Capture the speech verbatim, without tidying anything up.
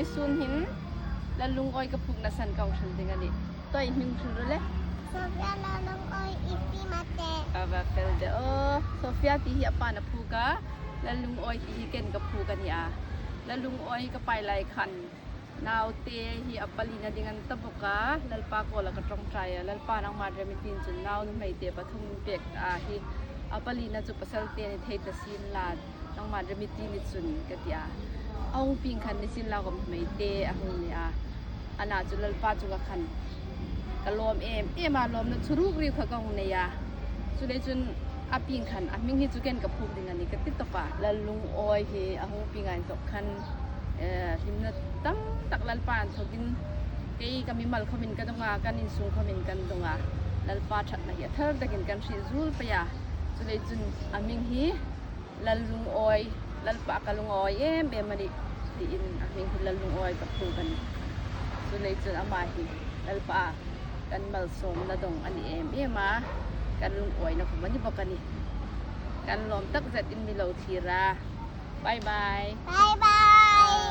Sun hin Lallungawi ka phuokna san ka hung hril ding a nih. Tawi, hming hril rawh le. Sophia Lallungawi, ipi mate. A va fel de aw. Sophia ti hi a pain a phuok a, Lallungawi ti hi ken ka phuok a nih a. Lallungawi ka pain lai khan naute hi a palina ding a ni ta bawk a, Lalpa kuoma ka ṭawngṭai a, Lalpa, nangma remit in chun nau nuhmei te pathum pek a hi, a palina chu pasal te ni thei ta sien la, nangma remit in chun ka ti a. A hung pieng khan ni sien la, khawm nuhmei te a hung ni a. Ana chu Lalpa chunga khan ka lawm em em a, lawmna chu ruk riu kha ka hung nei a. Chuleiin chun a pieng khan a hming hi chu ken ka phuok ding a nih ka ti tawp a. Lallungawi hi a hung pieng a inthawk khan, eh, hlimna tam tak Lalpa'n thawkin, kei ka mimal khawmin ka dong a, kan insung khawmin kan dong a. Lalpa ṭhatna hi a thar takin kan hriet zuol pei a. Chuleiin chun a hming hi Lallungawi, Lalpa ka lungawi em em a nih, tiin a hming hi Lallungawi ka phuok a nih. Chuleiin chun ama hi Lalpa kan malsawmna dawng a ni em em a, kan lungawina khawm a ni bawk a nih. Kan lawm tak zet in mi lo thlir a. Bye bye. Bye bye.